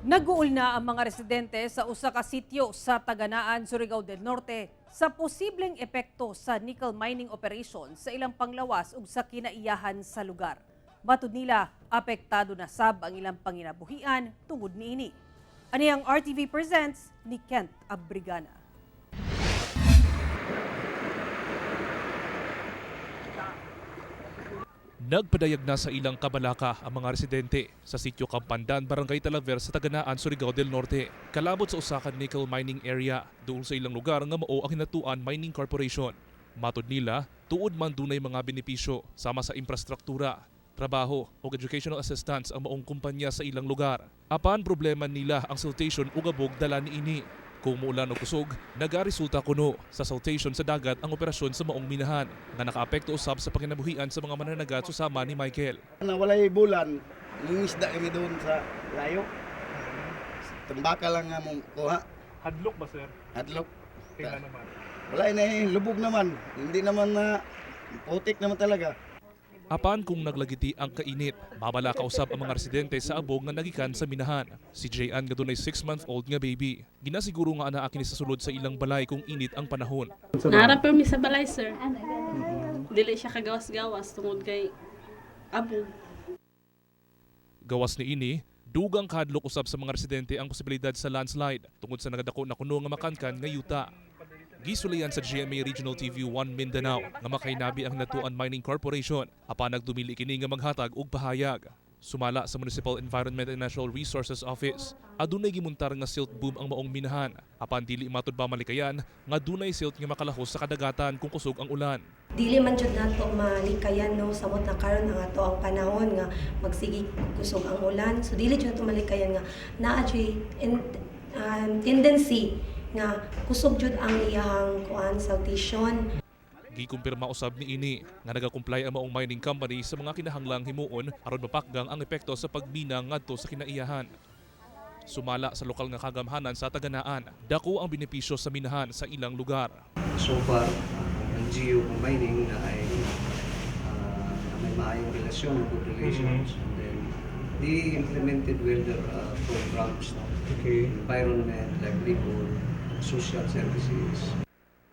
Nag-uol na ang mga residente sa usa ka sitio sa Taganaan, Surigao del Norte sa posibleng epekto sa nickel mining operation sa ilang panglawas ug sa kinaiyahan sa lugar. Matud nila, apektado na sab ang ilang panginabuhian tungod niini. Ani ang RTV Presents ni Kent Abrigana. Nagpadayag na sa ilang kabalaka ang mga residente sa sitio Kampandan, Barangay Talaver sa Taganaan, Surigao del Norte. Kalabot sa usa ka nickel mining area duol sa ilang lugar nga mao ang Hinatuan Mining Corporation. Matod nila, tuod man dunay mga benepisyo sama sa infrastruktura, trabaho ug educational assistance ang maong kumpanya sa ilang lugar. Apan problema nila ang siltation ug abog dala niini. Kung muulan o kusog, nagaresulta kuno sa siltation sa dagat ang operasyon sa maong minahan nga nakaapekto usab sa panginabuhian sa mga mananagat susama ni Michael. Na walay bulan, nangingisda kami doon sa layo. Tambaka lang nga mong kuha. Hadlok ba, sir? Hadlok. Kailan naman? Wala na eh, lubog naman. Hindi naman na putik naman talaga. Apan kung naglagiti ang kainit, mabala kausab ang mga residente sa abog nga nagikan sa minahan. Si Jayan nga dunay 6-month-old nga baby. Ginasiguro nga anaa kini sa sulod sa ilang balay kung init ang panahon. Naa ra mi sa balay, sir. Dili siya kagawas-gawas tungod kay abog. Gawas niini, dugang kahadlok usab sa mga residente ang posibilidad sa landslide tungod sa nagadako na kuno nga makankan nga yuta. Gisulayan sa GMA Regional TV 1 Mindanao nga makainabi ang Hinatuan Mining Corporation apan nagdumili kini nga maghatag og pahayag. Sumala sa Municipal Environment and Natural Resources Office, adunay gimuntar nga silt boom ang maong minahan apan dili matud pa malikayan nga dunay silt nga makalahos sa kadagatan kung kusog ang ulan. Dili man jud nato malikayan, no, samot na karon ang ato ang panahon nga magsige kusog ang ulan, so dili jud nato malikayan nga naa jud tendency nga kusog jud ang iyahang kuan, siltation. Gikumpirma usab niini nga nagacomply ang maong mining company sa mga kinahanglang himuon aron mapakgang ang epekto sa pagmina ngadto sa kinaiyahan. Sumala sa lokal nga kagamhanan sa Taganaan, dako ang benepisyo sa minahan sa ilang lugar. So far, ang GEO Mining na ay may maayong relasyon, good relations, and then they implemented well their programs, no? Environment, livelihood, social services.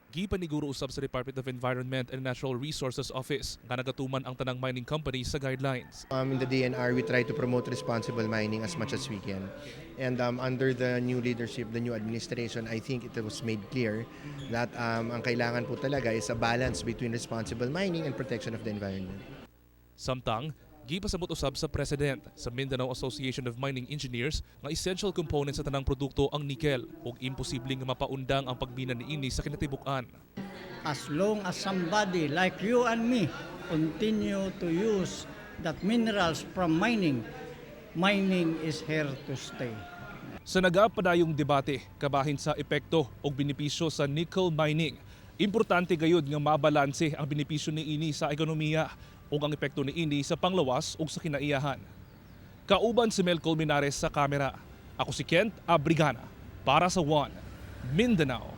Gipaniguro usab sa Department of Environment and Natural Resources Office nga nagatuman ang tanang mining company sa guidelines. In the DENR, we try to promote responsible mining as much as we can. And under the new leadership, the new administration, I think it was made clear that ang kailangan po talaga is a balance between responsible mining and protection of the environment. Samtang, gipasabot usab sa president sa Mindanao Association of Mining Engineers nga essential component sa tanang produkto ang nickel ug imposible nga mapaundang ang pagmina niini sa kinatibuk-an. As long as somebody like you and me continue to use that minerals from mining, mining is here to stay. Sa nagapadayong debate kabahin sa epekto ug benepisyo sa nickel mining, importante gayud nga mabalanse ang benepisyo niini sa ekonomiya ug ang epekto niini sa panglawas ug sa kinaiyahan. Kauban si Mel Colmenares sa kamera. Ako si Kent Abrigana para sa One Mindanao.